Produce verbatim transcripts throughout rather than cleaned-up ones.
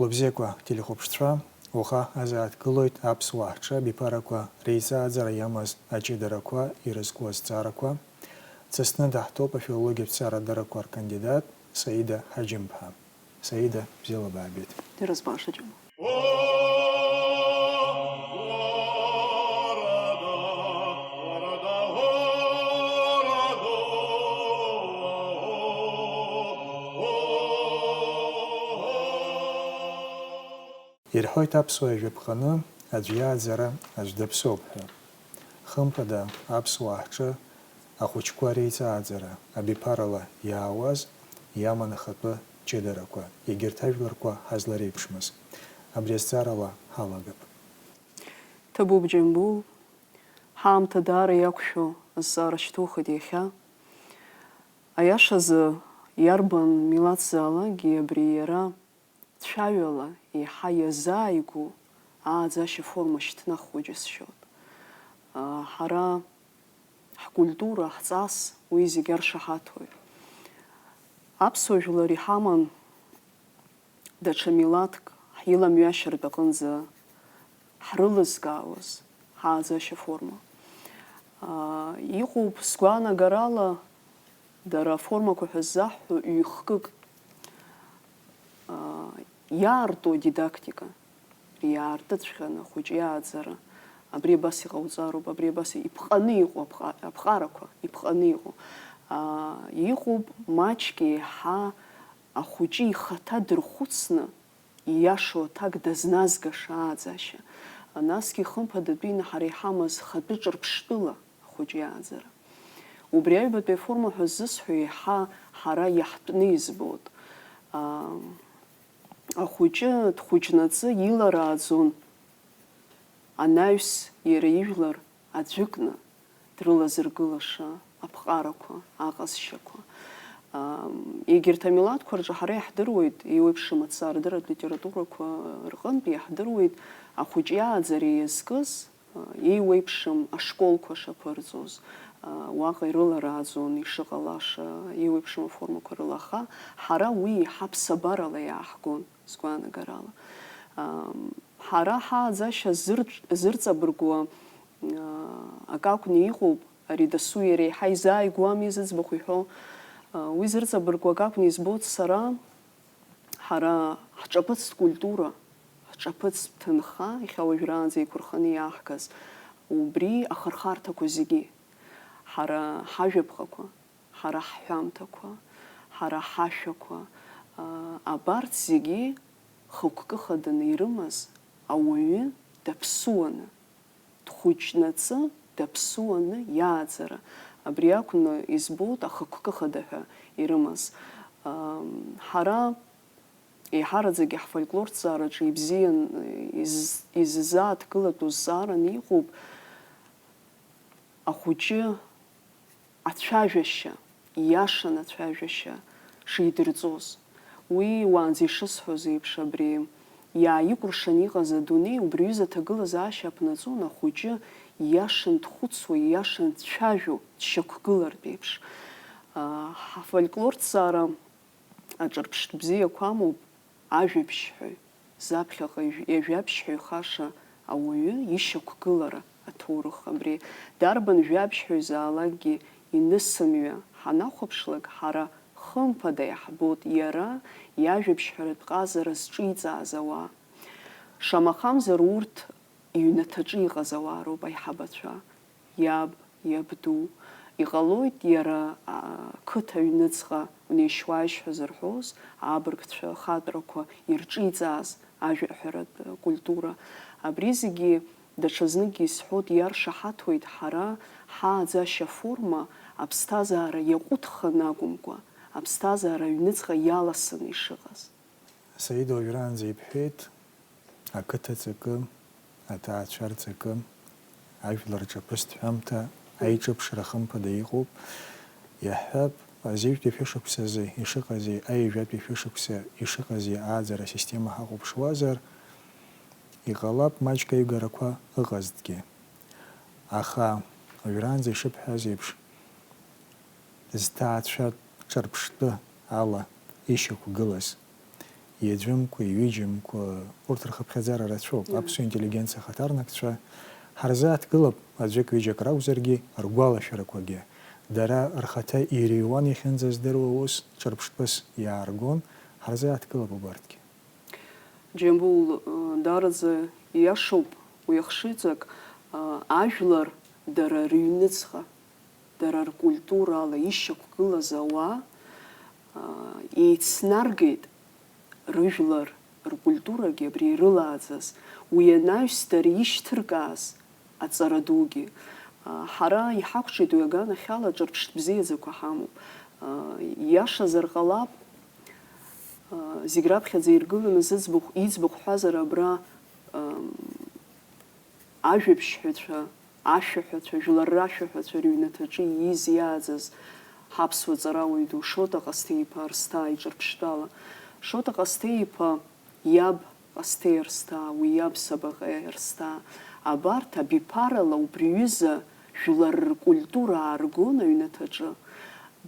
Лыбзиақәа телехәаԥшцәа, уаха ҳазааҭгылоит аԥсуаа ҳҿы абиԥарақәа реизааӡара иамаз аҷыдарақәа ирызку азҵаарақәа. Дсасны даҳҭоуп афилологиатә ҭҵаарадырақәа ркандидат Саида Ҳаџьымԥҳа. Саида, бзиала баабеит. Ирызбаша џьоума. Ирҳәоит аԥсуа жәаԥҟаны аӡә иааӡара аӡә даԥсоуп ҳәа. Хымԥада, аԥсуаа ҳҿы ахәыҷқәа реиҵааӡара, абиԥарала иаауаз, иаман ахатәы ҷыдарақәа, егьырҭ ажәларқәа ҳазлареиԥшмыз. Абри азҵаарала ҳалагап. Ҭабуп Џьамбул, ҳаамҭа даара иақәшәо азҵаара шьҭухит иахьа. Аиашазы, иарбан милаҭзаалакгьы абри иара цәаҩала еиҳа иазааигәоу ааӡашьа форма шьҭнахуа џьысшьоит. Ҳара ҳкультура, ҳҵас, уи зегь аршаҳаҭуеит. Аԥсуа жәлар иҳаман даҽа милаҭк ҳиламҩашьартә аҟынӡа ҳрылызкаауаз ҳааӡашьа форма. Иҟоуп, сгәаанагарала, дара аформақәа ҳәа ззаҳҳәо ҩ-хкык, аа, иаарту адидактика, иаартыҵәҟьаны ахәыҷы иааӡара, абри абас иҟауҵароуп, абри абас иԥҟаны иҟоу аԥҟа-, аԥҟарақәа, иԥҟаны иҟоу. Аа, иҟоуп маҷк еиҳа ахәыҷы ихаҭа дырхәыцны, ииашоу аҭак дазназгаша ааӡашьа. Насгьы хымԥадатәины ҳара иҳамаз хатәы ҿырԥштәыла ахәыҷы иааӡара. Убри аҩбатәи аформа ҳәа ззысҳәо еиҳа ҳара иаҳтәны избоит. Аа, ахәыҷы дхәыҷнаҵы иларааӡон анаҩс иара ижәлар аӡәыкны дрылазыргылаша аԥҟарақәа, аҟазшьақәа. Аа, егьырҭ амилаҭқәа рҿы ҳара иаҳдыруеит, еиуеиԥшым аҭҵаарадырратә литературақәа рҟынтә иаҳдыруеит ахәыҷы иааӡара иазкыз, еиуеиԥшым ашколқәа шаԥырҵоз, уаҟа ирыларааӡон ишыҟалаша, еиуеиԥшым аформақәа рыла, аха ҳара уи еиҳа ԥсабарала иааҳгон, сгәаанагарала. Ҳара ҳааӡашьа зырҵ-, зырҵабыргуа акы акәны иҟоуп, ари дасу иара еиҳа изааигәоу ами зыӡбахә иҳәо. Уи зырҵабыргуа акы акәны избоит сара. Ҳара ҳҿаԥыцтә культура, ҳҿаԥыцтә ҭынха, иахьа уажәраанӡа еиқәырханы иааҳгаз, убри ахырхарҭақәа зегьы, ҳара ҳажәаԥҟақәа, ҳара ҳҳәамҭақәа, ҳара ҳашәақәа, аа, абарҭ зегьы хықәкы хаданы ирымаз ауаҩы даԥсуаны, дхәыҷнаҵы даԥсуаны иааӡара, абри акәны избоит ахықәкы хада ҳәа ирымаз. Ам, ҳара еиҳараӡакгьы ҳфольклорҭҵаараҿы ибзиан из-, иззааҭгылатәу зҵаараны иҟоуп ахәыҷы ацәажәашьа, ииашан ацәажәашьа шидырҵоз. Уи уаанӡа ишысҳәоз еиԥш, абри иааикәыршан иҟаз адунеи убри аҩыза аҭагылазаашьа аԥнаҵон, ахәыҷы ииашан дхәыцуа, ииашан дцәажәо, дшьақәгылартә еиԥш. Ҳфольклорҭҵаара аҿырԥштә бзиақәа амоуп, ажәабжьҳәаҩ, заԥхьаҟа ижә-, иажәабжьҳәаҩхаша ауаҩы ишьақәгылара аҭоурых абри. Дарбан жәабжьҳәаҩзаалакгьы инысымҩа ҳанахәаԥшлак, ҳара хымԥада иаҳбоит иара иажәабжьҳәаратә ҟазара зҿиҵааз ауаа. Шамахамзар урҭ иҩнаҭаҿы иҟаз ауаа роуп аиҳабацәа. Иаб, иабду. Иҟалоит иара, а, қыҭа аҩныҵҟа унеишь-уааишь ҳәа зырҳәоз, абыргцәа ахатәрақәа ирҿиҵааз ажәаҳәаратә культура. Абри зегьы даҽазныкгьы исҳәоит, иаршаҳаҭуеит ҳара ҳааӡашьа форма аԥсҭазаара иаҟәыҭханы акәымкәа, аԥсҭазаара аҩныҵҟа иаласаны ишыҟаз. Саида уажәраанӡа ибҳәеит, ақыҭа ҵакы, аҭаацәа рҵакы, ажәлар рҿаԥыцтә ҳәамҭа аиҿыԥшра хымԥада иҟоуп. Иаҳҳәап, азеижәтәи шәышықәсазы ишыҟази аҩажәатәи шәышықәса ишыҟази ааӡара асистема ҳахәаԥшуазар, иҟалап маҷк аигарақәа ыҟазҭгьы. Аха уажәраанӡа ишыбҳәаз еиԥш, зҭаацәа ҿырԥштәы ала ишьақәгылаз, Иаӡәымкәа, иҩыџьамкәа, урҭ рхыԥхьаӡара рацәоуп. Аԥсуа интеллигенциа ахаҭарнакцәа ҳарзааҭгылап, аӡәык-ҩыџьак ракәзаргьы, ргәалашәарақәагьы. Дара рхаҭа ирыҩуан иахьынӡаздыруа ус, ҿырԥштәыс иааргон, ҳарзааҭгылап убарҭгьы. Џьамбул, даараӡа ииашоуп уи ахшыҩҵак, ажәлар дара рыҩныҵҟа, дара ркультурала ишьақәгылаз ауаа, еицнаргеит рыжәлар ркультурагьы абри ирылааӡаз, уи анаҩс дара ишьҭыркааз аҵара дугьы. Ҳара иҳақәҿиеит уи аганахьала ҿырԥштә бзиаӡақәа ҳамоуп. Ииашазар ҟалап, зегь раԥхьаӡа иргыланы зыӡбахә, иӡбахә ҳҳәазар абра, ажәабжьҳәацәа, ашәаҳәацәа, жәларра ашәаҳәацәа рыҩнаҭаҿы ииз иааӡаз ҳаԥсуа ҵарауаҩ ду Шоҭа Ҟасҭеи-иԥа Арсҭаа иҿырԥштәала. Шоҭа Ҟасҭеи-иԥа иаб Ҟасҭеи Арсҭаа, уи иаб Сабаҟеи Арсҭаа, абарҭ абиԥарала убри ҩыза жәлар ркультура ааргон аҩнаҭаҿы.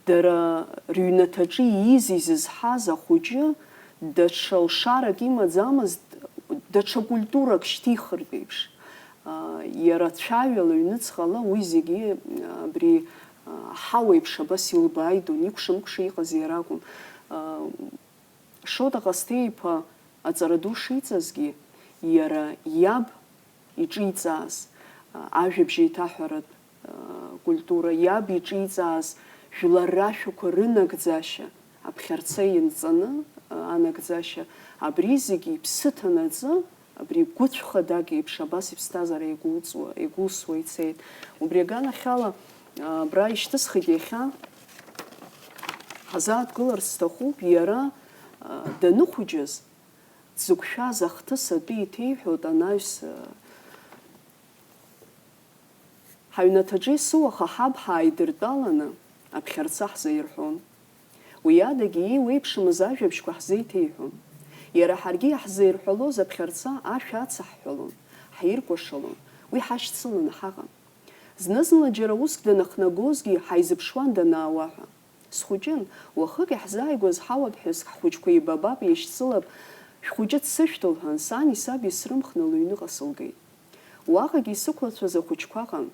Дара рыҩнаҭаҿы ииз изызҳаз ахәыҷы даҽа лшарак имаӡамызт, даҽа культурак шьҭихыртә еиԥш. Иара цәаҩала, ҩныҵҟала уи зегьы абри аҳауа еиԥш абас илбааидон, икәша-мыкәша иҟаз иара акәым. Шоҭа Ҟасҭеи-иԥа аҵара ду шиҵазгьы, иара иаб иҿиҵааз, а, ажәабжь еиҭаҳәаратә, а, культура, иаб иҿиҵааз жәлар рашәақәа рынагӡашьа, аԥхьарца ианҵаны, а, анагӡашьа, абри зегьы иԥсы ҭанаҵы, абри гәыцә хадак еиԥш абас иԥсҭазаара еигәылҵуа, еигәылсуа ицеит. Убри аганахьала, а, абра ишьҭысхит иахьа, ҳазааҭгыларц сҭахуп, иара, а, даныхәыҷыз, дзықәшәаз ахҭыс атәы иҭеиҳәоит анаҩс, а, Ҳаҩнаҭаҿы есыуаха ҳаб ҳааидыртәаланы аԥхьарца ҳзаирҳәон. Уи адагьы иеиуеиԥшымыз ажәабжьқәа ҳзеиҭеиҳәон. Иара ҳаргьы иаҳзаирҳәалоз аԥхьарца ашәа ацаҳҳәалон, ҳиркәашалон, уи ҳашьцыланы ҳаҟан. Зны-зынла џьара уск данахнагозгьы ҳаизыԥшуан данаауа ҳәа. Схәыҷын, уахык иаҳзааигәаз ҳауаԥҳәыск ҳхәыҷқәа еибабап, иашьцылап, шәхәыҷы дсышәҭ, лҳәан, сани саби срымхны лыҩныҟа сылгеит. Уаҟагьы исықәлацәаз ахәыҷқәа ыҟан,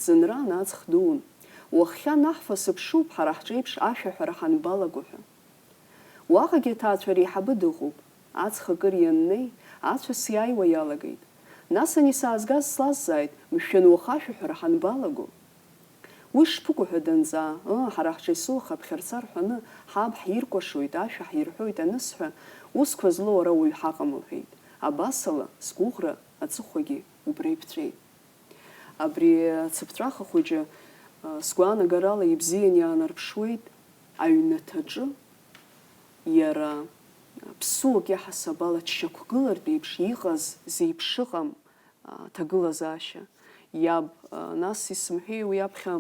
ӡынраан аҵх дуун. Уаххьа анаҳфа сыԥшуп, ҳара ҳҿеиԥш ашәаҳәара ҳанбалаго ҳәа. Уаҟагьы аҭаацәа реиҳабы дыҟоуп. Аҵх акыр ианнеи, ацәа сиааиуа иалагеит. Нас ани саазгаз слазҵааит, мшәан, уаха ашәаҳәара ҳанбалаго? Уи шԥыкәу ҳәа данҵаа, ыы, ҳара ҳҿы есуаха аԥхьарца рҳәаны, ҳаб ҳиркәашоит, ашәа ҳирҳәоит анысҳәа, усқәа злоу ара уаҩ ҳаҟам, лҳәеит. Абасала, сгәыӷра аҵыхәагьы убра иԥҵәеит. Абри ацыԥҵәаха хәыҷы, а, сгәаанагарала ибзиан иаанарԥшуеит аҩнаҭаҿы иара ԥсуак иаҳасаб ала дшьақәгылартә еиԥш иҟаз зеиԥшыҟам, а, ҭагылазаашьа. Иаб, а, нас исымҳәеи уи аԥхьа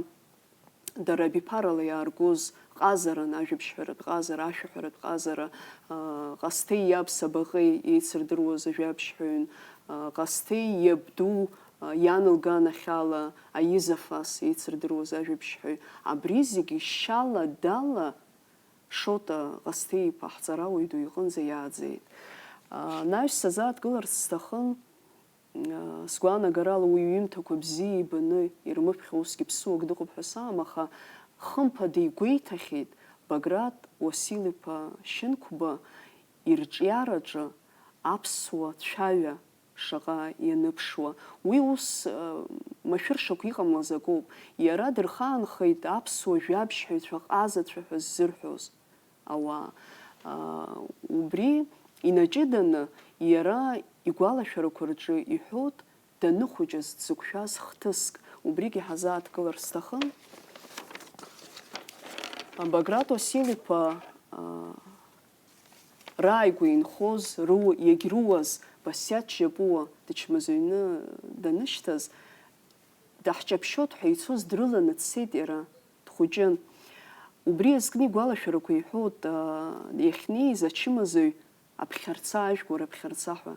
дара абиԥарала иааргоз ҟазаран, ажәабжьҳәаратә ҟазара, ашәаҳәаратә ҟазара, а, Ҟасҭеи иаб Сабаҟеи еицырдыруаз ажәабжьҳәаҩын, а, Ҟасҭеи иабду, а, иан лганахьала Аиза Фас еицырдыруаз ажәабжьҳәаҩ. Абри зегьы шьала-дала Шоҭа Ҟасҭеи-иԥа ҳҵарауаҩ ду иҟынӡа иааӡеит. А, анаҩс сазааҭгыларц сҭахын. Сгәаанагарала уи иҩымҭақәа бзиа ибаны ирмыԥхьо усгьы ԥсуак дыҟоуп ҳәа саам, аха хымԥада игәеиҭахьеит Баграт Уасил-иԥа Шьынқәба ирҿиараҿы аԥсуа цәаҩа шаҟа ианыԥшуа. Уи ус, э, машәыршақә иҟамлаз акоуп. Иара дырхаанхеит аԥсуа жәабжьҳәаҩцәа ҟазацәа ҳәа ззырҳәоз ауаа. Убри инаҷыданы иара игәалашәарақәа рҿы иҳәоит даныхәыҷыз дзықәшәаз хҭыск, убригьы ҳазааҭгылар сҭахын. Баграт Уасил-иԥа, рааигәа инхоз, ру-, иагьрууаз Басиаҭ Жьапуа дычмазаҩны данышьҭаз, даҳҷаԥшьоит ҳәа ицоз дрыланы дцеит иара, дхәыҷын. Убри иазкны игәалашәарақәа иҳәоит, аа, иахьнеиз ачымазаҩ аԥхьарца, ажәгәыр аԥхьарца ҳәа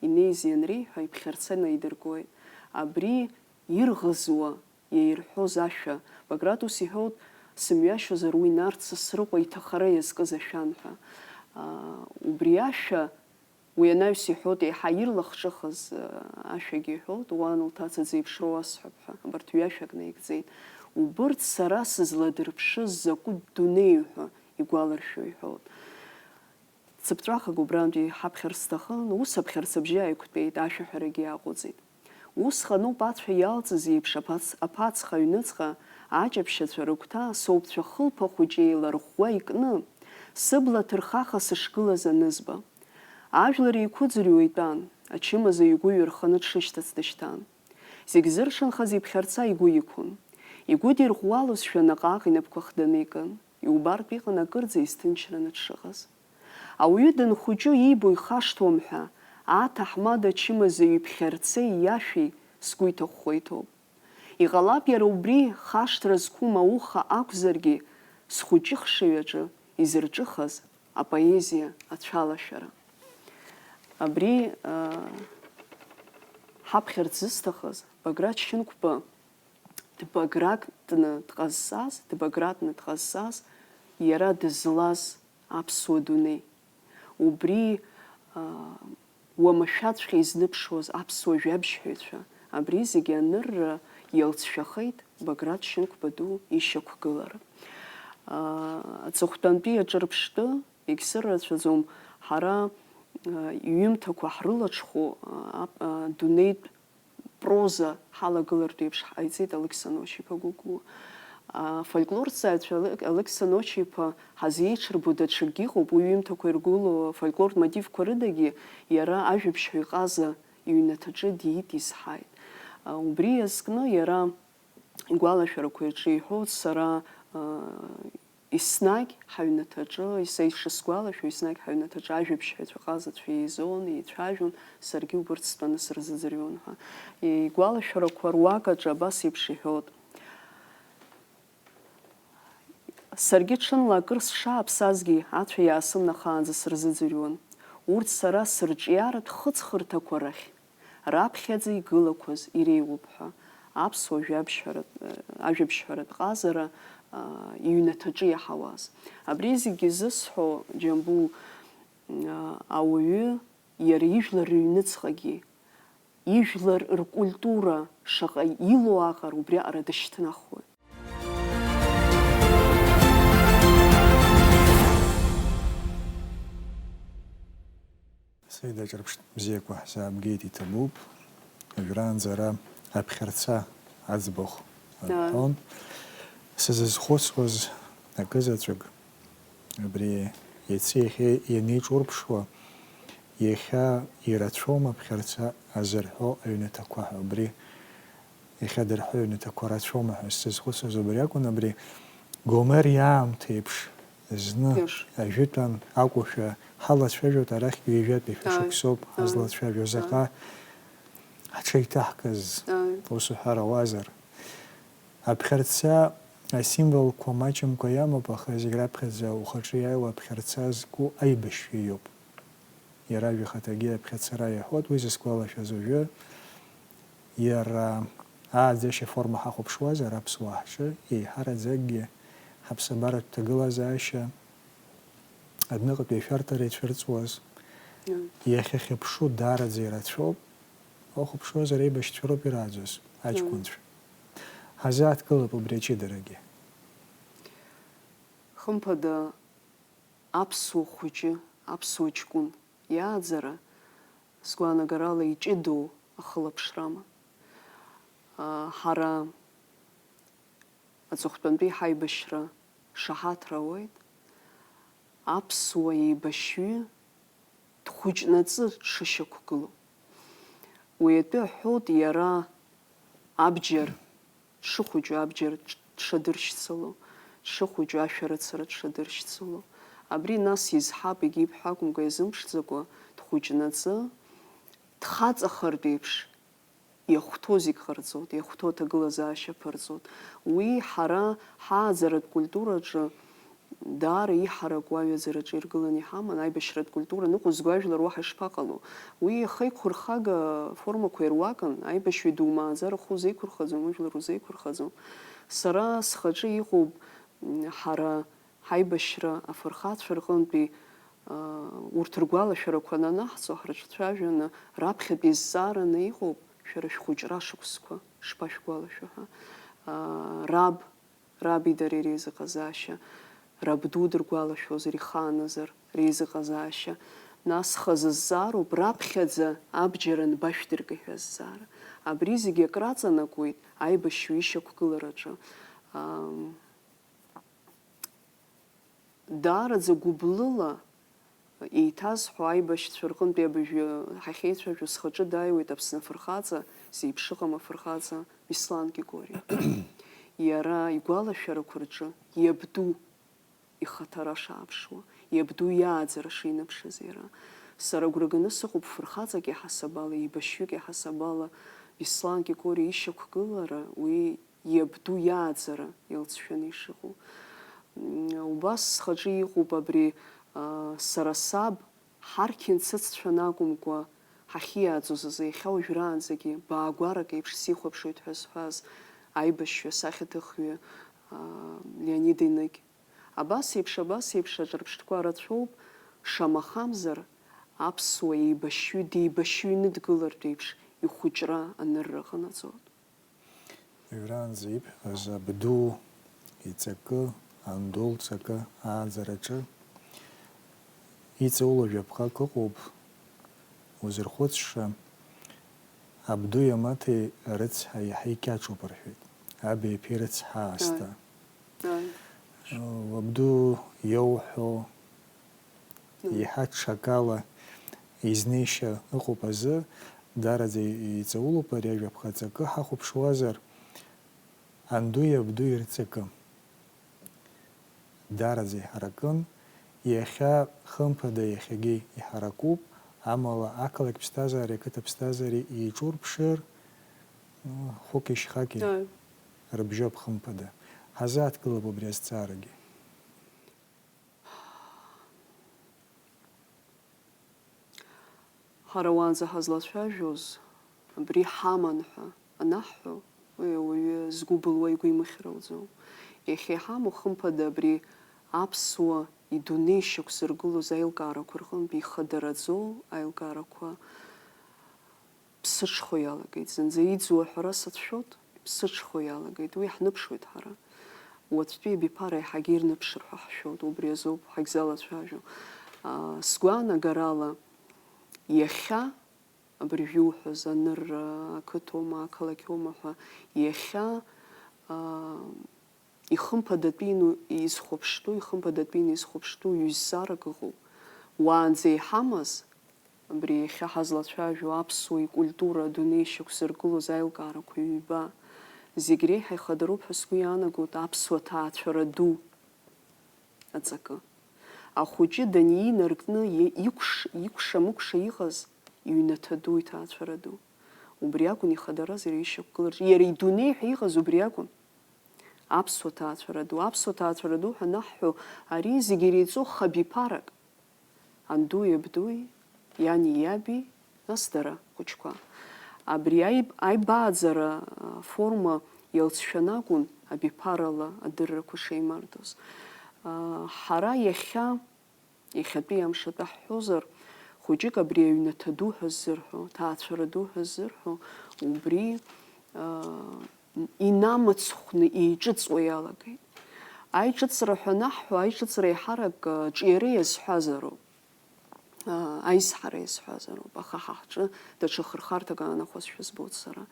инеиз ианреиҳәа, иԥхьарца наидыркуеит. Абри ирӷызуа, иаирҳәоз ашәа, Баграт ус иҳәоит, сымҩашьозар уи Нарҭ Сасрыҟәа иҭахара иазкыз ашәан ҳәа. Убри ашәа уи анаҩс иҳәоит, еиҳа ирлахҿыхыз ашәагьы иҳәоит, уан лҭаца дзеиԥшроу уасҳәап ҳәа, абарҭ ҩашәак наигӡеит. Убырҭ сара сызладырԥшыз закәытә дунеи ҳәа игәаларшәо иҳәоит. Цыԥҵәахак убрантәи ҳаԥхьар сҭахын, ус аԥхьарца абжьы ааиқәтәеит, ашәаҳәарагьы иааҟәыҵит. Усҟаноуп ацәа иалҵыз еиԥш аԥац-, аԥацха аҩныҵҟа аҷаԥшьацәа рыгәҭа асоупцәа хылԥа хәыҷы еиларӷәӷәа икны, сыбла ҭырхаха сышгылаз анызба. Ажәлар еиқәыӡырҩуа итәан, ачымазаҩ игәы ҩарханы дшышьҭац дышьҭан. Зегь зыршанхаз иԥхьарца игәы иқәын. Игәы дирӷәӷәалозшәа наҟ-ааҟ инапқәа хданы икын, иубартә иҟан акырӡа изҭынчраны дшыҟаз. Ауаҩы данхәыҷу иибо ихашҭуам ҳәа, аҭаҳмада ачымазаҩ иԥхьарцеи иашәеи сгәы иҭахәхәа иҭоуп. Иҟалап иара убри хашҭра зқәым ауха акәзаргьы, схәыҷы-хшыҩ аҿы изырҿыхаз апоезиа ацәалашәара. Абри, аа, ҳаԥхьарц зысҭахыз Баграт Шьынқәба дбагратны дҟазҵаз, дбагратны дҟазҵаз, иара дызлаз аԥсуа дунеи. Убри, аа, уамашәаҵәҟьа изныԥшуаз аԥсуа жәабжьҳәаҩцәа, абри зегьы анырра иалҵшәахеит Баграт Шьынқәба ду ишьақәгылара. Аа, аҵыхәтәантәи аҿырԥштәы, егьсыррацәаӡом, ҳара, аа, иҩымҭақәа ҳрылаҽхәо, аа, ап-, аа, дунеитә проза ҳалагылартә еиԥш ҳҟаиҵеит Алықьса Ночи-иԥа Гәыгәуа. Афольклорҭҵааҩцәа Алықь-, Алықьса Ночи-иԥа ҳазеиҽырбо даҽакгьы ыҟоуп, уи иҩымҭақәа иргәылоу афольклортә мотивқәа рыдагьы иара ажәабжьҳәаҩ ҟаза иҩнаҭаҿы диит, изҳаит. Убри иазкны иара игәалашәарақәа ирҿиҳәоит, сара, Еснагь ҳаҩнаҭаҿы, са ишысгәалашәо, еснагь ҳаҩнаҭаҿы ажәабжьҳәаҩцәа ҟазацәа еизон, еицәажәон, саргьы убырҭ стәаны сырзыӡырҩуан ҳәа. Игәалашәарақәа руак аҿы абас еиԥш иҳәоит: саргьы ҽынла акыр сшааԥсазгьы, ацәа иаасымнахаанӡа сырзыӡырҩуан. Урҭ сара сырҿиаратә хыҵхырҭақәа рахь раԥхьаӡа игылақәаз иреиуоуп ҳәа аԥсуа жәабжьҳәаратә, ажәабжьҳәаратә ҟазара, аа, иҩнаҭаҿы иаҳауаз. Абри зегьы зысҳәо, Џьамбул, аа, ауаҩы иара ижәлар рыҩныҵҟагьы, ижәлар ркультура шаҟа илоу аҟара убриаҟара дышьҭнахуеит. Саида, ҿырԥштә бзиақәа ҳзаабгеит, иҭабуп. Уажәраанӡа ара аԥхьарца аӡбахә Ааи. рҳәон. Сзызхәыцуаз акызаҵәык, абри иаци иахьеи ианеиҿурԥшуа, иахьа ирацәоума аԥхьарца азырҳәо аҩнаҭақәа ҳәа, убри иахьа дырҳәо аҩнаҭақәа рацәоума ҳәа сзызхәыцуаз убри акәын, абри Гомер иаамҭа еиԥш зны Иаша. ажәытәан акәушәа ҳалацәажәоит, арахь ҩажәатәи Ааи. шықәсоуп Ааи. ҳазлацәажәо. Ааи. Заҟа ҳҽеиҭаҳкыз Ааи. ус уҳәар ауазар. Аԥхьарца асимволқәа маҷымкәа иамоуп, аха зегь раԥхьаӡа ухаҿы иааиуа аԥхьарца зку аибашьҩы иоуп. Иара жәахаҭагьы аԥхьацара иаҳәоит, уи зысгәалашәаз уажәы, иара ааӡашьа форма ҳахәаԥшуазар, аԥсуаа ҳҿы еиҳараӡакгьы ҳаԥсабаратә ҭагылазаашьа адәныҟатәи ашәарҭара ицәырҵуаз, Мм. иахьахьыԥшу даараӡа ирацәоуп, уахәаԥшуазар, аибашьцәа роуп ирааӡоз, Мм. аҷкәынцәа. Ҳазааҭгылап убри аҷыдарагьы. Хымԥада, аԥсуа хәыҷы, аԥсуа ҷкәын иааӡара, сгәаанагарала, иҷыдоу ахылаԥшрама. Аа, ҳара аҵыхәтәантәи ҳаибашьра шаҳаҭра ауеит, аԥсуа еибашьҩы дхәыҷнаҵы дшышьақәгылоу. Уи атәы аҳәоит иара абџьар дшыхәыҷу, абџьар дшадыршьцыло, дшыхәыҷу, ашәарыцара дшадыршьцыло. Абри нас изҳап, егьи ибҳәо акәымкәа, иазымԥшӡакәа, дхәыҷнаҵы, дхаҵахартә еиԥш, иахәҭоу зегь ҟарҵоит, иахәҭоу аҭагылазаашьа ԥырҵоит. Уи ҳара ҳааӡаратә культураҿы даара иҳараку аҩаӡараҿы иргыланы иҳаман, аибашьратә культура ныҟәызго ажәлар уаҳа ишԥаҟало? Уи ихеиқәырхага формақәа ируакын, аибашьҩы думааӡар ахәы узеиқәырхаӡом, ужәлар узеиқәырхаӡом. Сара схаҿы иҟоуп, м, ҳара ҳаибашьра афырхацәа рҟынтәи Урҭ ргәалашәарақәа ананаҳҵо, ҳрыҿцәажәаны, раԥхьатәи зҵаараны иҟоуп, шәара шәхәыҷра шықәсқәа шԥашәгәалашәо ҳәа. Раб, раби дареи реизыҟазаашьа, рабду дыргәалашәозар, ихааназар, реизыҟазаашьа. Нас хазы зҵаароуп, раԥхьаӡа абџьар анбашәдыркы ҳәа азҵаара. Абри зегьы акраҵанакуеит аибашьҩы ишьақәгылараҿы. Ам, Даараӡа гәыблыла еиҭазҳәо аибашьцәа рҟынтәи абыржәы ҳахьеицәажәо схаҿы дааиуеит Аԥсны афырхаҵа, зеиԥшыҟам афырхаҵа Беслан Кикориа. Иара игәалашәарақәа рҿы иабду ихаҭара шааԥшуа, иабду иааӡара шиныԥшыз иара. Сара агәра ганы сыҟоуп фырхаҵак иаҳасабала, еибашьҩык иаҳасабала Беслан Кикориа ишьақәгылара, уи иабду иааӡара илҵшәаны ишыҟоу. М, убас схаҿы иҟоуп абри, а, сара саб, ҳарқьынц ыццәан акәымкәа, ҳахьиааӡоз азы иахьа уажәраанӡагьы баагәарак еиԥш сихәаԥшуеит ҳәа зҳәаз аибашьҩы асахьаҭыхҩы, а, Леонид Еныгь. Абас еиԥш, абас еиԥш аҿырԥштәқәа рацәоуп, шамахамзар, аԥсуа еибашьҩы деибашьҩны дгылартә еиԥш ихәыҷра анырра ҟанаҵоит. Уажәраанӡа ибҳәаз абду иҵакы, анду лҵакы ааӡараҿы иҵауло жәаԥҟак ыҟоуп, узырхәыцша, абдуи амаҭеи рыцҳа иаҳа икьаҿуп рҳәеит, аби аԥеи рыцҳа аасҭа. Ааи. Ааи. Уабду иоуҳәо, Ааи. Иаҳа ҽакала изнеишьа ыҟоуп азы, даараӡа иҵаулоуп ари ажәаԥҟа ҵакы ҳахәаԥшуазар, андуи абдуи рҵакы. Даараӡа иҳаракын, иахьа хымԥада иахьагьы иҳаракуп, амала ақалақь ԥсҭазаареи ақыҭа ԥсҭазаареи еиҿурԥшыр, хәыки шьхаки Ааи. Рыбжьоуп хымԥада. Ҳазааҭгылап убри азҵаарагьы. Ҳара уаанӡа ҳазлацәажәоз, абри ҳаман ҳәа анаҳҳәо, уи ауаҩы згәы былуа игәы имыхьрауӡом. Иахьа иҳамоу, хымԥада, абри аԥсуа идунеи шьақәзыргылоз аилкаарақәа рҟынтә ихадараӡоу аилкаарақәа ԥсыҽхо иалагеит. Зынӡа иӡуа аҳәара сацәшәоит, иԥсыҽхо иалагеит. Уи ҳныԥшуеит ҳара. Уаҵәтәи абиԥара еиҳагьы ирныԥшыр ҳәа ҳшәоит. Убри азоуп ҳагьзалацәажәо. Аа, сгәаанагарала, иахьа, абыржәы иуҳәаз анырра ақыҭоума, ақалақьоума ҳәа, иахьа, аа, ихымԥадатәины изхәаԥштәу, ихымԥадатәины изхәаԥштәу ҩызцарак ыҟоуп. Уаанӡа иҳамаз, абри иахьа ҳазлацәажәо аԥсуа икультура адунеи шьақәзыргылоз аилкаарақәа ҩба, зегь реиҳа ихадароуп ҳәа сгәы иаанагоит аԥсуа ҭаацәара ду аҵакы. Ахәыҷы даниинаркны, икәш-, икәша-мыкәша иҟаз иҩнаҭа ду, иҭаацәара ду. Убри акәын ихадаразар ишьақәгыларц, иара идунеи ҳәа иҟаз убри акәын. Аԥсуа ҭаацәара ду, аԥсуа ҭаацәара ду ҳәа анаҳҳәо, ари зегь иреиҵоу хабиԥарак. Андуи абдуи, иани иаби, нас дара, хәыҷқәа. Абри аиб-, аибааӡара, а, форма иалҵшәаны акәын абиԥарала адыррақәа шеимардоз. А, ҳара иахьа Иахьатәи амш атәы ҳҳәозар, хәыҷык абри аҩнаҭа ду ҳәа ззырҳәо, ҭаацәара ду ҳәа ззырҳәо, убри, аа, инамыцхәны еиҿыҵуа иалагеит. Аиҿыҵра ҳәа анаҳҳәо, аиҿыҵра еиҳарак, аа, ҿиара иазҳәазароуп, аа, аизҳара иазҳәазароуп, аха ҳа ҳҿы даҽа хырхарҭак аанахәазшәа збоит сара.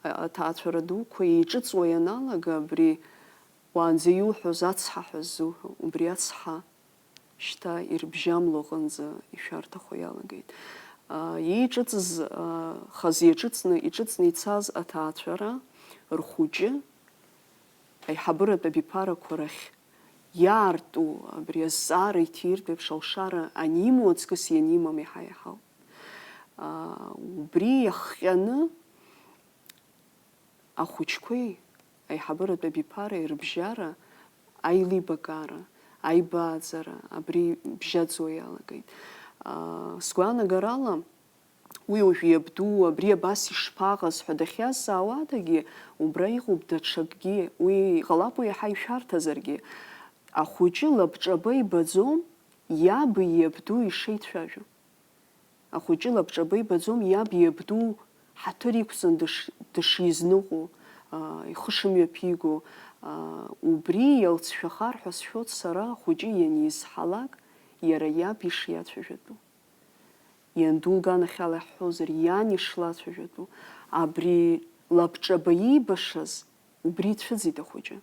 А-, аҭаацәара дуқәа еиҿыҵуа ианалага, абри уаанӡа иуҳәоз ацҳа ҳәа ззуҳәо, убри ацҳа шьҭа ирыбжьамло аҟынӡа ишәарҭахо иалагеит. Аа, иеиҿыҵыз, аа, хазы иаҿыҵны, иҿыҵны ицаз аҭаацәара рхәыҷы аиҳабыратә абиԥарақәа рахь иаарту абри азҵаара иҭиртә еиԥш алшара анимоу аҵкыс ианимам иаҳа-иаҳауп. Аа, убри иахҟьаны Ахәыҷқәеи аиҳабыратә абиԥареи рыбжьара аилибакаара, аибааӡара абри бжьаӡуа иалагеит. Аа, сгәаанагарала, уи уажә иабду, абри абас ишԥаҟаз ҳәа дахьиазҵаауадагьы, убра иҟоуп даҽакгьы, уи ҟалап, уи иаҳа ишәарҭазаргьы. Ахәыҷы лабҿаба ибаӡом, Иаби иабду ишеицәажәо. Ахәыҷы лабҿаба ибаӡом иаб иабду ҳаҭыр иқәҵан дыш-, дышизныҟәо, аа, ихы шымҩаԥиго, аа, убри иалҵшәахар ҳәа сшәоит сара, ахәыҷы ианизҳалак, иара иаб ишиацәажәатәу. Ианду лганахьала иаҳҳәозар, иан ишлацәажәатәу, абри лабҿаба иибашаз, убри ицәыӡит ахәыҷы.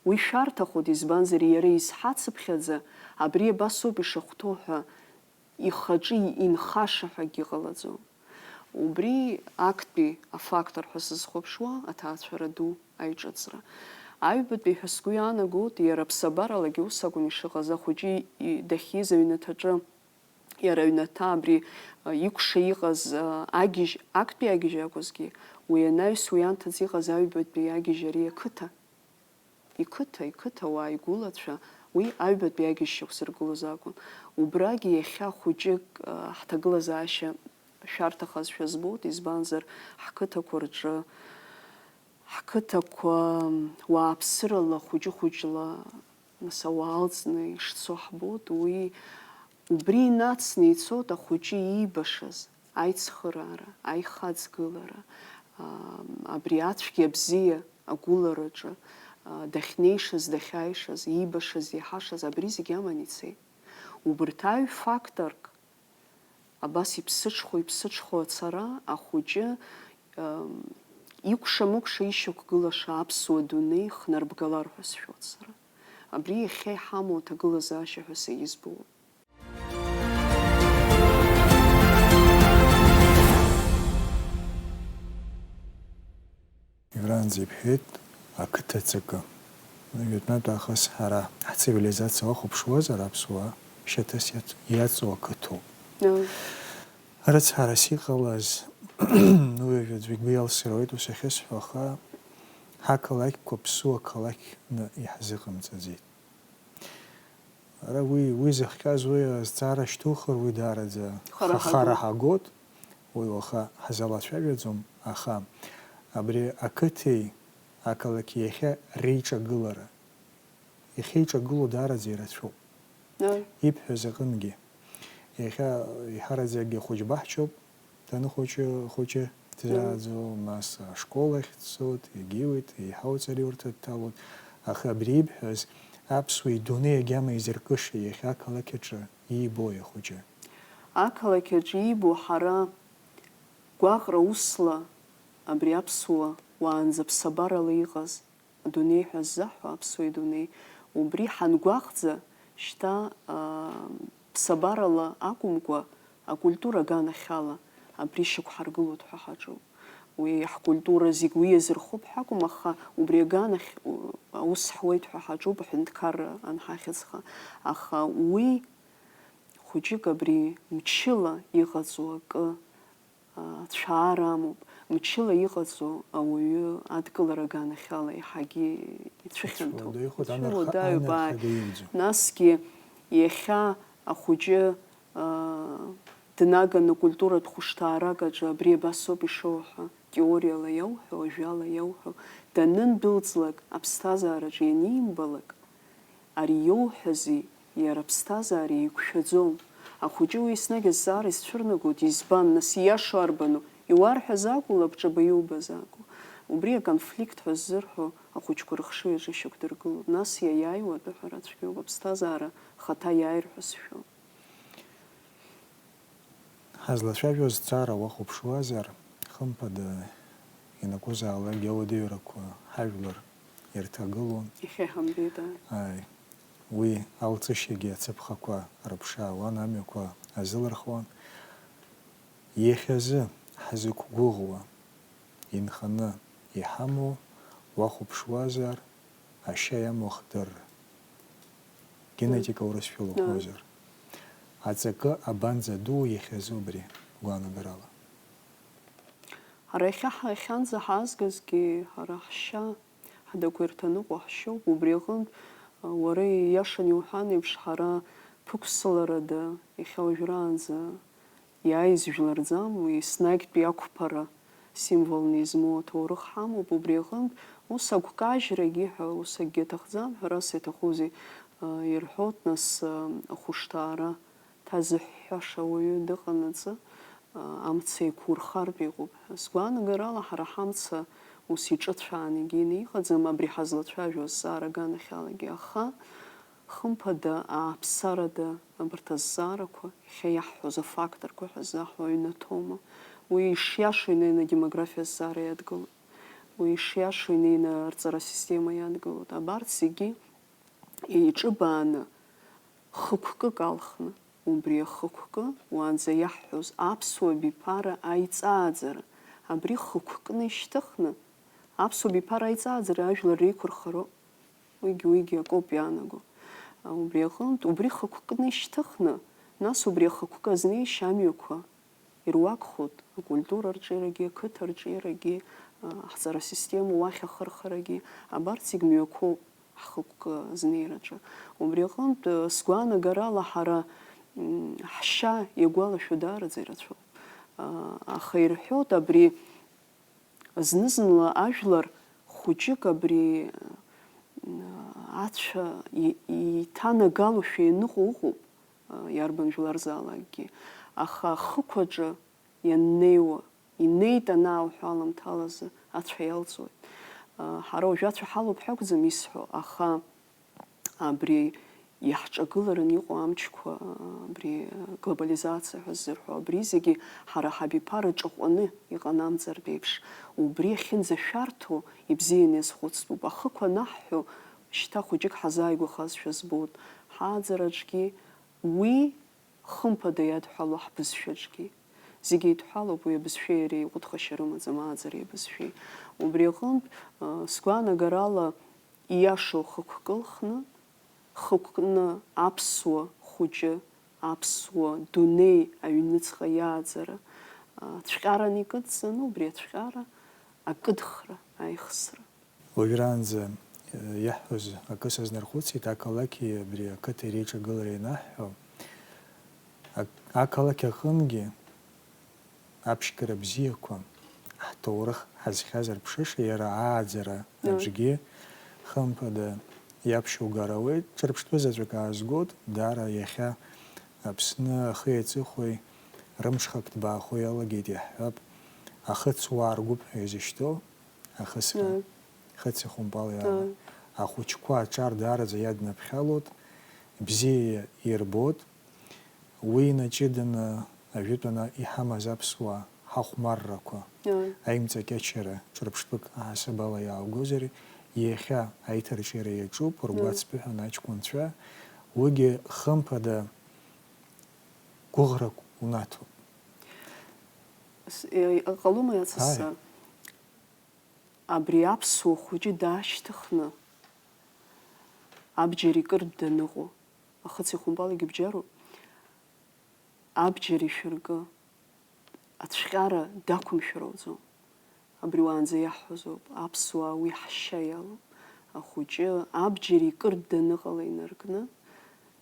Уи шәарҭахоит, избанзар, иара изҳацыԥхьаӡа, абри абасоуп ишахәҭоу ҳәа ихаҿы инхаша ҳәа акгьы ҟалаӡом. Убри актәи афактор ҳәа сызхәаԥшуа аҭаацәара ду аиҿыҵра. Аҩбатәи ҳәа сгәы иаанагоит, иара ԥсабаралагьы ус акәын ишыҟаз, ахәыҷы и-, дахьиз аҩнаҭаҿы, иара аҩнаҭа абри, а, икәша иҟаз, а, агьежь, актәи агьежь акәызгьы, уи анаҩс уи анҭыҵ иҟаз аҩбатәи агьежь ари ақыҭа. Иқыҭа, иқыҭауаа, игәылацәа, уи аҩбатәи агьежь шьақәзыргылоз акәын. Убрагьы иахьа хәыҷык, а, ҳҭагылазаашьа шәарҭахазшәа збоит, избанзар, ҳқыҭақәа рҿы, ҳқыҭақәа уааԥсырала хәыҷы-хәыҷла, нас, ауаа алҵны ишцо ҳбоит, уи убри инацны ицоит ахәыҷы иибашаз аицхыраара, аихаҵгылара, а, абри ацәгьа-абзиа агәылараҿы, а, дахьнеишаз, дахьааишаз, иибашаз, иаҳашаз, абри зегь аман ицеит. Убырҭ аҩ факторк, абас иԥсыҽхо, иԥсыҽхо ацара, ахәыҷы, ам, икәша-мыкәша ишьақәгылаша аԥсуа дунеи хнарбгалар ҳәа сшәоит сара. Абри иахьа иҳамоу аҭагылазаашьа ҳәа сеизбоуп. Иаранӡа ибҳәеит ақыҭа ҵакы. Жәытәнатә аахыс ҳара ҳцивилизациа уахәаԥшуазар, аԥсуаа шьаҭас иаҵ-, иаҵоу ақыҭоуп. Ыы. Рыцҳарас иҟалаз, уи аӡәы игәы иалсыр ауеит ус ахьысҳәо, аха ҳақалақьқәа ԥсуа қалақьны иҳзыҟамҵаӡеит. Ара уи, уи зыхҟьаз, уи азҵаара шьҭухыр, уи даараӡа Хара ха-, хара ҳагоит. Ҳагоит, уи уаха ҳзалацәажәаӡом, аха абри ақыҭеи ақалақьи иахьа реиҿагылара, иахьеиҿагылоу даараӡа ирацәоуп. Ааи. Ибҳәаз аҟынгьы. Иахьа иҳараӡакгьы ахәыҷ баҳчоуп, даныхәыҷы, хәыҷы дӡааӡо, нас ашкол ахь дцоит, егьиуеит, еиҳау ҵараиурҭа дҭалоит. Аха абри ибҳәаз аԥсуа идунеи агьама изыркыша иахьа ақалақь аҿы иибои ахәыҷы? Ақалақь аҿы иибо ҳара гәаҟра усла абри аԥсуа уаанӡа ԥсабарала иҟаз адунеи ҳәа ззаҳҳәо аԥсуа идунеи, убри ҳангәаҟӡа, шьҭа, аа, ԥсабарала акәымкәа, акультура аганахьала абри шьақәҳаргылоит ҳәа ҳаҿуп. Уи ҳкультура зегь уи иазырхоуп ҳәа акәым, аха убри аганахь, у-, аус ҳуеит ҳәа ҳаҿуп аҳәынҭқарра анҳахьыӡха. Аха уи хәыҷык абри мчыла иҟаҵоу акы Ацәаара амоуп, мчыла иҟаҵоу ауаҩы адкылара аганахьала еиҳагьы ицәыхьанҭоуп. Ицәуадаҩхоит, анарха-, Ицәуадаҩуп, ааи. Анархада иуӡом. Насгьы иахьа ахәыҷы, аа, днаганы культуратә хәышҭаарак аҿы абри абасоуп ишоуҳәо, теориала иауҳәо, ажәала иауҳәо, данындәылҵлак, аԥсҭазаараҿы ианимбалак, Ари иоуҳәази, иара аԥсҭазаара еиқәшәаӡом. Ахәыҷы уи еснагь азҵаара изцәырнагоит, избан, нас, ииашоу арбану? Иуарҳәаз акәу, лабҿаба иубаз акәу? Убри аконфликт ҳәа ззырҳәо ахәыҷқәа рыхшыҩ аҿы ишьақәдыргылоуп. Нас иаиааиуа атәы ҳәара цәгьоуп, аԥсҭазаара хаҭа иааир ҳәа сшәо. Ҳазлацәажәоз зҵаара уахәаԥшуазар, хымԥада, ианакәызаалакгьы ауадаҩрақәа ҳажәлар ирҭагылон. Иахьа иҳамбеит, ааи. Ааи, уи алҵышьагьы ацыԥхақәа рыԥшаауан, амҩақәа азылырхуан. Иахьазы ҳзықәгәыӷуа, инханы иҳамоу уахәаԥшуазар, ашьа иамоу ахдырра. Генетика урысшәала уҳәозар. Аҵакы абанӡа ду иахьазы убри, гәаанагарала? Ҳара иахьа ҳахьанӡа ҳаазгазгьы, ҳара ҳшьа ҳдақәа ирҭаныҟәо ҳшьоуп, убри аҟынтә, уара ииашан иуҳәан еиԥш, ҳара ԥықәсыларада, иахьа уажәраанӡа Иааиз жәлар рӡам, уи еснагьтәи ақәԥара символны измоу аҭоурых ҳамоуп, убри аҟынтә ус агәкажьрагьы ҳәа ус акгьы аҭахӡам, ҳәарас иаҭахузеи, Ирҳәоит, нас, ахәышҭаара ҭазыҳәҳәаша уаҩы дыҟанаҵы, амца еиқәурхартә иҟоуп ҳәа. Сгәаанагарала, ҳара ҳамца ус иҿыцәааны егьины иҟаӡам, абри ҳазлацәажәо азҵаара аганахьалагьы. Аха, хымԥада, ааԥсарада абарҭ азҵаарақәа, иахьа иаҳҳәоз афакторқәа ҳәа заҳуа аҩнаҭома? Уи ишиашоу инеины адемографиа азҵаара иадгылоит. Уи ишиашоу инеины арҵара асистема иадгылоит. Абарҭ зегьы еиҿыбааны, хықәкык алхны, убри ахықәкы, уаанӡа иаҳҳәоз аԥсуа абиԥара аиҵааӡара, абри хықәкны ишьҭыхны, аԥсуа абиԥара аиҵааӡара ажәлар реиқәырхароуп. Уигьы, уигьы акоуп иаанаго. Убри аҟынтә, убри хықәкны ишьҭыхны, нас убри ахықәкы азнеишьа амҩақәа ируакхоит, акультура арҿиарагьы, ақыҭа арҿиарагьы, а, ҳҵара система уахь ахырхарагьы, абарҭ зегь мҩақәоуп ҳхықәкы азнеираҿы. Убри аҟынтә, а, сгәаанагарала ҳара, м, ҳшьа иагәалашәо даараӡа ирацәоуп. А, аха ирҳәоит абри зны-зынла ажәлар хәыҷык абри, а, ацәа и-, иҭанагалошәа ианыҟоу ыҟоуп, а, иарбан жәларзаалакгьы. Аха ахықә аҿы ианнеиуа, инеит анааҳәа аламҭалазы ацәа иалҵуеит. А, ҳара уажәы ацәа ҳалоуп ҳәа акәӡам исҳәо, аха абри иаҳҿагыларан иҟоу амчқәа, абри глобализациа ҳәа ззырҳәо, абри зегьы ҳара ҳабиԥара ҿаҟәаны иҟанамҵартә еиԥш, убри ахьынӡашәарҭоу ибзианы иазхәыцтәуп. Ахықә анаҳҳәо, шьҭа хәыҷык ҳазааигәахазшәа збоит. Ҳааӡараҿгьы уи хымԥада иадҳәалоу ҳбызшәаҿгьы. Зегь еидҳәалоуп уи абызшәеи иареи, иҟәыҭхашьа рымаӡам ааӡареи абызшәеи. Убри аҟынтә, а, сгәаанагарала, ииашоу хықәкы лхны, хықәкны аԥсуа хәыҷы, аԥсуа дунеи аҩныҵҟа иааӡара, а, цәҟьаран икыдҵаны, убри ацәҟьара акыдхра, аихсра. Уажәраанӡа, э, иаҳҳәоз акы сазнархәыцит, ақалақьи абри ақыҭеи реиҿагылара ианаҳҳәо, ак-, ақалақь аҟынгьы аԥшьгара бзиақәа, ҳҭоурых ҳазхьаз арԥшыша, иара ааӡара Аи. аҿгьы, хымԥада, иаԥшьугар ауеит. Ҿырԥштәы заҵәык аазгоит, даара иахьа Аԥсны ахи аҵыхәеи рымҽхак ҭбаахо иалагеит иаҳҳәап, ахыцуаа ргәыԥ ҳәа изышьҭоу ахысра, Аи. хыци хәымпали ала. Аи. Ахәыҷқәа аҿар даараӡа иаднаԥхьалоит, бзиа ирбоит. Уи инаҷыданы ажәытәан иҳамаз аԥсуаа, ҳахәмаррақәа, Аи. аимҵакьачара ҿырԥштәык аҳасабала иааугозар, иахьа аиҭарҿиара иаҿуп, Аи. ргәацԥыҳәан аҷкәынцәа, уигьы хымԥада гәыӷрак унаҭоит. С-, е, ҟалома иацысҵар? Ааи. Абри аԥсуа хәыҷы даашьҭыхны, абџьар икыртә даныҟоу, ахыци ахәымпали бџьаруп, абџьар ишәыркы, ацәҟьара дақәымшәар ауӡом. Абри уаанӡа иаҳҳәозоуп, аԥсуаа уи ҳшьа иалоуп. Ахәыҷы абџьар икыртә даныҟала инаркны,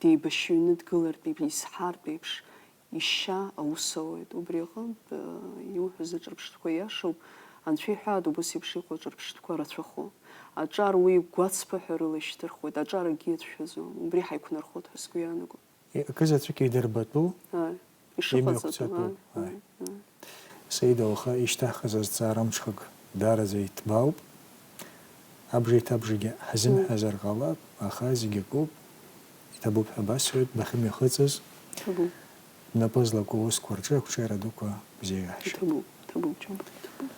деибашьҩны дгылартә еиԥш, изҳартә еиԥш, ишьа аус ауеит. Убри аҟынтә, э, иуҳәаз аҿырԥштәқәа иашоуп. Анцәа иҳәаат, убас еиԥш иҟоу аҿырԥштәқәа рацәахо. Аҿар уи гәацԥыҳәарыла ишьҭырхуеит, аҿар акгьы иацәшәаӡом. Убри ҳаиқәнархоит ҳәа сгәы иаанагом. Акы заҵәык идырбатәу Аи, ишыҟаҵатәу, имҩақәҵатәу. Аи, Аи. Аи, аи. Саида, уаха ишьҭаҳхыз азҵаара мҽхак даараӡа иҭбаауп. Абжеиҭабжагьы ҳзымҳәазар ҟалап, аха зегь акоуп. Иҭабуп ҳәа басҳәоит, бахьымҩахыҵыз. Иҭабуп. Бнапы злаку аусқәа рҿы ақәҿиара дуқәа бзиа иаҳшьоит. Иҭабуп, иҭабуп, џьоук, иҭабуп.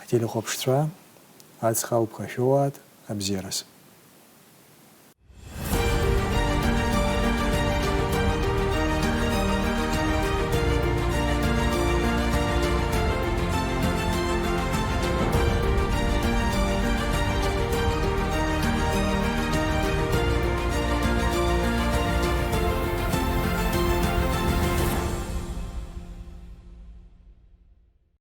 Ҳтелехәаԥшцәа, аҵх алԥха шәоуааит, абзиараз.